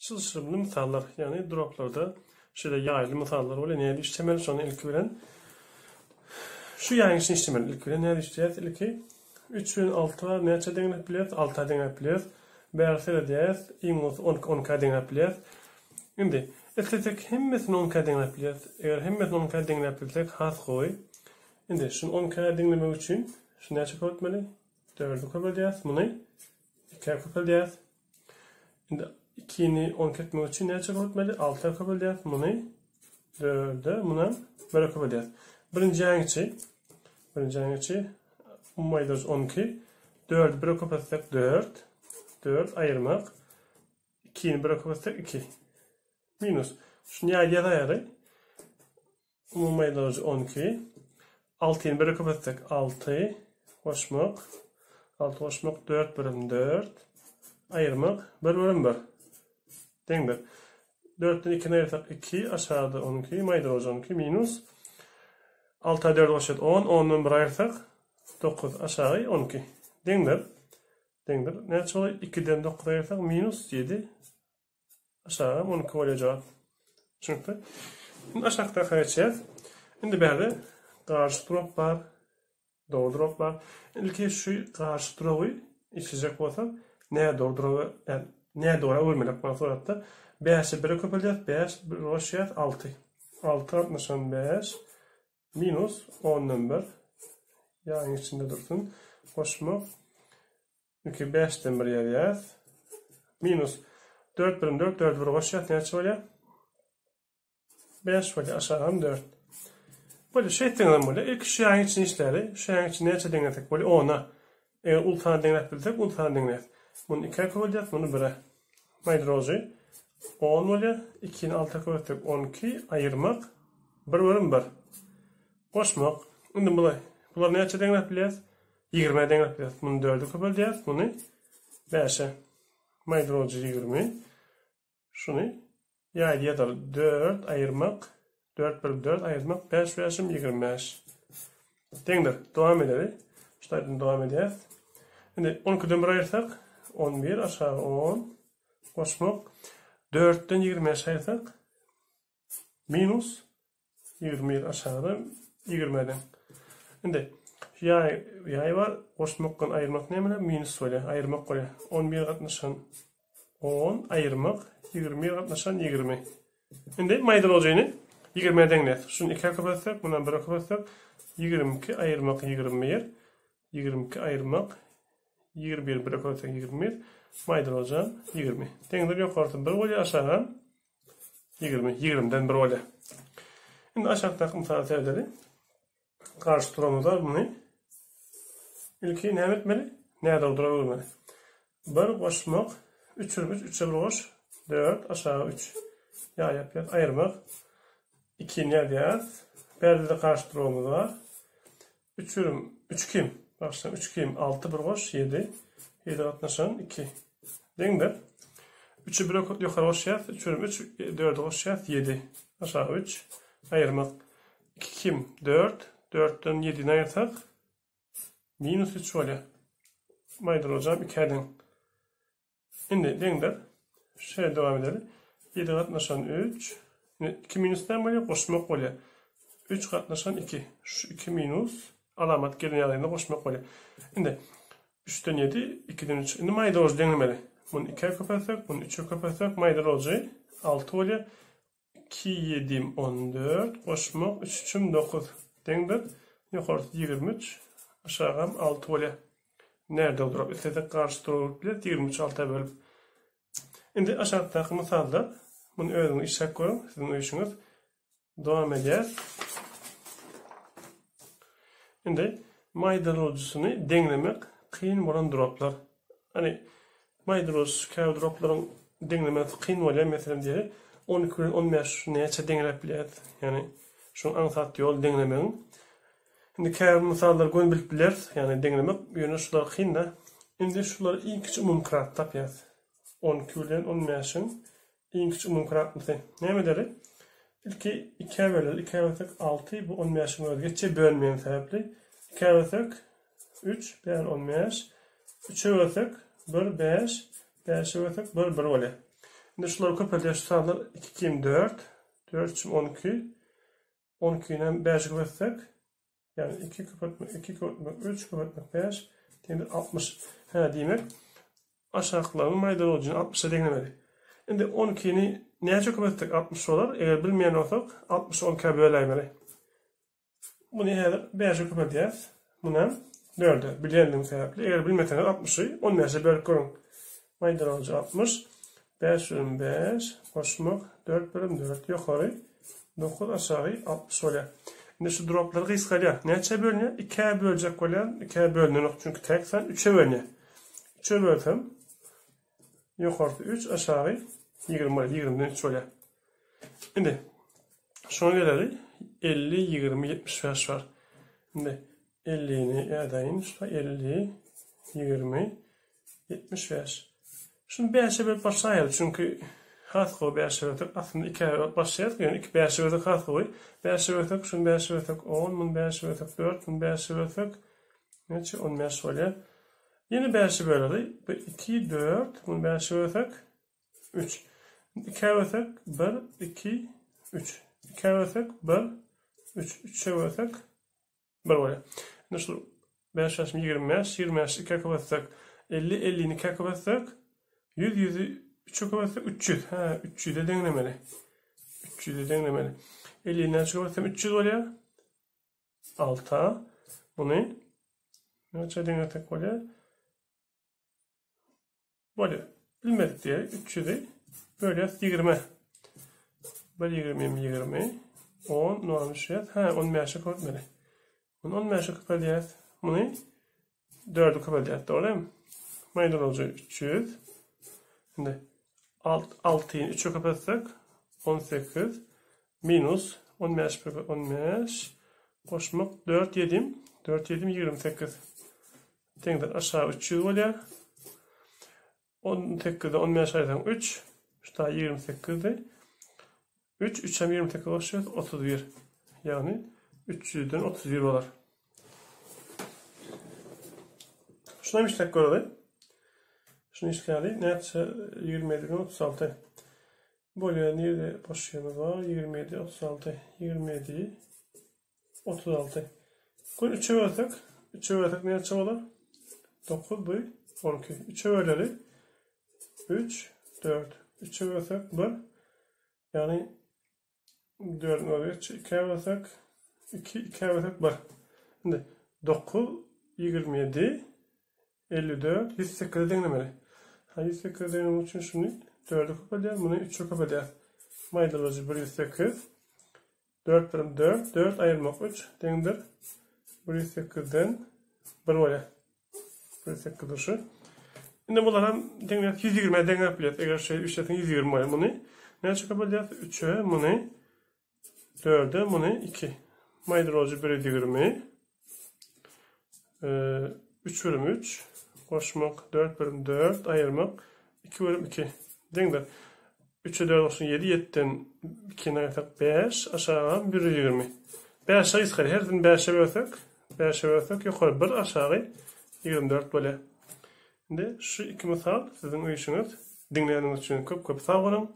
Çylşyrymly mysallar, ýagny droplarda şeýle ýaýly mysallar bolýar. Nädip işlemeli? Şony ilki bilen şu ýaýyň içini işlemeli. Ilki bilen nädip işleýäris? Ilki 3 bilen 6 näçä deňläp bilýäris? 6-a deňläp bilýäris. Bäri seredýäris. Iň ulusy 12 12-ä deňläp bilýäris. Indi islesek hemmesini 12-ä deňläp bilýäris. Eger hemmesini 12-ä deňläp bilsek has gowy. Indi şuny 12-ä deňlemek üçin şuny näçe köpeltmeli? 4-e köpeldýäris. Muny 2-ä köpeldýäris. Indi 2-ni 12 etmek üçin näçe köpeltmeli? 6-a köpeldýäris muny. 4-e, munam 1-e köpeldýäris. Birinji ýaýyň içi, birinji ýaýyň içi umumy aýdarys 12. 4-i 1-e köpeltsek 4. 4 aýyrmak. 2-ni 1-e köpeltsek 2. Minus. Şuny ýaýda ýazaýaly. Umumy aýdaryjy 12. Altyny bire köpeltsek 6 goşmak. 6 goşmak 4 bölüm 4. Aýyrmak 1 bölüm 1. Deňdir. 4-den 2-ni aýyrsak 2, aşagda 12, maýdalawjy 12 minus 6-a 4 goşýas 10, 10-dan 1 aýyrsak 9, aşagy 12. Deňdir. Deňdir. Näçe bolýar? 2-den 9 aýyrsak minus 7. Aşagam 12 bolýar jogap. Düşnükli. Indi aşakdaka geçýäs. Indi bärde garşy durak bar. Dogry durak bar. Ilki şu garşy duragy işlejek bolsak, nädogry duraga, ýa nädogry öwürmeli bana suratda. 5-i 1-e köpeldýäs, 5 1 goşýas 6. 6 gatnaşan 5 minus 10-dan 1 ýaýyň içinde dursun. Goşmak 2 bäşden bir ýazýas. Minus 4 birim 4, 4 bir goşýas, näçe bolýar? 5 bolýar, aşagam 4. Bolýar, şeýtseňizem bolýar. Ilki şu ýaýyň içini işläli. Şu ýaýyň içini näçe deňlesek bolýar? 10-a. Eger uly sana deňläp bilsek, uly sana deňläris. Muny 2-ä köpeldýäs, muny 1-e. Maýdrojy 10 bolýar. 2-ni 6-a köpeltsek 12, aýyrmak 1 bölüm 1. Goşmak. Indi bular, bular näçe deňläp bilýäris? Ýigrimä deňläp bilýäris. Muny dörde köpeldýäris, muny bäşe. Maýdalawjy 20. Şuny ýaýda ýazaly. Dört aýyrmak, dört bölüp dört aýyrmak, bäş bäşim 25. Deňdir. Dowam edeli. Şu taýdan dowam edýäris. Indi 12-den bir aýyrsak, 11 aşagy 10 goşmak. Dörtden 25 aýyrsak, Minus 21 aşagda 20 deň. Indi ýaý ýaý bar, goşmakdan aýyrmak näme? Minus bolýar, aýyrmak bolýar. 11 gatnaşan 10 aýyrmak 21 gatnaşan 20. Indi maýdalawjyny 20-ä deňläs. Şuny 2-ä köpeltsek, mundan 1-e köpeltsek 22 aýyrmak 21. 22 aýyrmak 21 1-e köpeltsek 21. Maýdalawjam 20. Deňdir ýokarysy 1 bolýar, aşagam 20, 20-den 1 bolýar. Indi aşakdaky mysala seredeli. Garşy duramyzda muny ilki näme etmeli? Nädogry dura öwürmeli. 1 goşmak 3 3 3-e 1 goş 4 aşagy 3. Ýa ýapýas, aýyrmak. 2-ni ýazýas. Bärde-de garşy duramyz bar. Üç bölüm, üç kim? Bagyşlaň, üç kim? Alty bir goş, ýedi. Ýedi gatnaşan iki. Deňdir. Üçi bir ýokary goşýas, üç bölüm üç, dördi goşýas, ýedi. Aşagy üç. Aýyrmak. Iki kim? Dört. Dörtden ýedini aýyrsak, minus üç bolýar. Maýdalojam ikä deň. Indi deňdir. Şeýle dowam edeli. 7 gatnaşan 3. Indi 2 minus näme bolýar? Goşmak bolýar. 3 gatnaşan 2. Şu 2 minus alamat gelen ýagdaýynda goşmak bolýar. Indi 3-den 7, 2-den 3. Indi maýdalojy deňlemeli. Muny 2-ä köpeltsek, muny 3-e köpeltsek, maýdalojy 6 bolýar. 2 ýedim 14, goşmak 3 üçüm 9 deňdir. Ýokarysy 23, aşagam 6 bolýar. Närde durup islesek garşy durup bileris 23 6-a bölüp. Indi aşakdaky mysalda muny özüňiz işläp görüň, siziň öýşüňiz. Dowam edýäris. Indi maýdalawjysyny deňlemek kyn bolan droplar. Hani maýdalawjysy käbir droplaryň deňlemesi kyn bolýar. Meselem diýeli 12 bilen 15 näçe deňläp bilýäris? Ýagny şuň aňsat ýol deňlemegiň. Indi käbir mysallary göni bilip bileris, ýagny deňlemek, ýöne şular kyn-da. Indi şulary iň kiçi umumy krat tapýas. 12 bilen 15-iň iň kiçi umumy kratnysy. Näme edeli? Ilki 2-ä böleli. 2-ä bölsek 6, bu 15-iň özi geçýär bölünmeýän sebäpli. 2-ä bölsek 3, bäri 15. 3-e bölsek 1, 5, 5-e bölsek 1, 1 bolýar. Indi şulary köpeldýär şu sanlar 2 kim 4, 4 üçüm 12, 12-ni hem 5-e köpeltsek, ýagny 2 köpeltmek 2 köpeltmek 3 köpeltmek 5 deňdir 60. Hä, diýmek, aşaklaryň maýdalawjyny 60-a deňlemeli. Indi 12-ni näçe köpeltsek 60 bolar? Eger bilmeýän bolsak, 60-y 12-ä böläýmeli. Muny häzir bäşe köpeldýäs. Munam dörde. Bilýändigim sebäpli. Eger bilmeseňiz altmyşy on bäşe bölüp görüň. Maýdalawjy 60. Bäş bölüm bäş goşmak dört bölüm dört. Ýokary dokuz aşagy 60 bolýar. Indi şu droblar gysgalýar. Näçä bölünýär? Ikä böljek bolýan. Ikä bölünenok. Çünki tek san üçe bölünýär. Üçe bölsem ýokarsy üç aşagy 20 bolýar. Ýigrimiden üç bolýar. Indi şoňa geleli 50, 20, 75 bar. Indi 50-ni ýazaýyn. Şuna 50, 20, 75. Şunu 5-e bölüp başlaýaly, çünki has gowy 5-e bölsek, aslynda 2-e bölüp başlaýarys, ýöne 2 5-e bölsek has gowy. 5-e bölsek, şunu 5-e bölsek 10, muny 5-e bölsek 4, muny 5-e bölsek näçe? 15 bolýar. Ýene 5-e böleli. Bu 2, 4, muny 5-e bölsek 3. Ikä bölsek 1, 2, 3. Ikä bölsek 1, 3. Üçe bölsek 1 bolýar. Indi şu 5 5 25, 25 ikä köpeltsek 50, 50-ni ikä köpeltsek 100, 100-i 3-e köpeltsek 300. Hä, 300-e deňlemeli. 300-e deňlemeli. 50-ni näçe köpeltsem 300 bolýar? 6-a. Muny näçe deňlesek bolýar? Bolýar. Bilmedik diýeli. 300-i bölýäs 20-e. Bir 20 hem 20. 10, nol düşýär. Hä, 15-e köpeltmeli. Muny 15-e köpeldýäs. Muny 4-e köpeldýäs, dogrymy? Maýdalawjy 300. Indi 6-ny 3-e köpeltsek 18 minus 15 bölü 15 goşmak 4 7 4 7 28. Deňdir aşagy 300 bolýar. 18-den 15 aýyrsaň 3. Şu taý 28-di. 3, 3 hem 28 goşýarys, 31. Ýagny 300-den 31 bolar. Şuna hem işläp göreli. Şunu işläli. Näçe? 27-den 36. Bolýar, nirede boş ýerimiz bar? 27, 36, 27. 36. Gün 3-e bölsek, 3-e bölsek näçe bolar? 9 bu 12. 3-e böleli. 3, 4. 3-e bölsek 1. Ýagny 4-üň özi geçdi. 2-ä bölsek 2, 2-ä bölsek 1. Indi 9, 27, 54, 108-e deňlemeli. Ha, 108-e deňlemek üçin şuny 4-e köpeldýäris, muny 3-e köpeldýäris. Maýdalajy 108. Dört bölüm dört, dört aýyrmak üç deňdir 108-den bir bolýar. 108 şu. Indi bular hem deňläp 120-e deňläp bilýär. Eger şeýle üçleseň 120 bolýar. Muny näçe köpeldýäris? 3-e, muny 4-e, muny 2. Maýdalawjy 120. 3 bölüm 3 goşmak 4 bölüm 4 aýyrmak 2 bölüm 2 deňdir. 3-e 4 goşsaň 7, 7-den 2-ni aýyrsak 5, aşaga 120. 5-e gysgaly, hersini 5-e bölsek, 5-e bölsek ýokary 1, aşagy 24 bolýar. Indi şu iki mysal siziň öý işiňiz. Diňläniňiz üçin köp-köp sag boluň.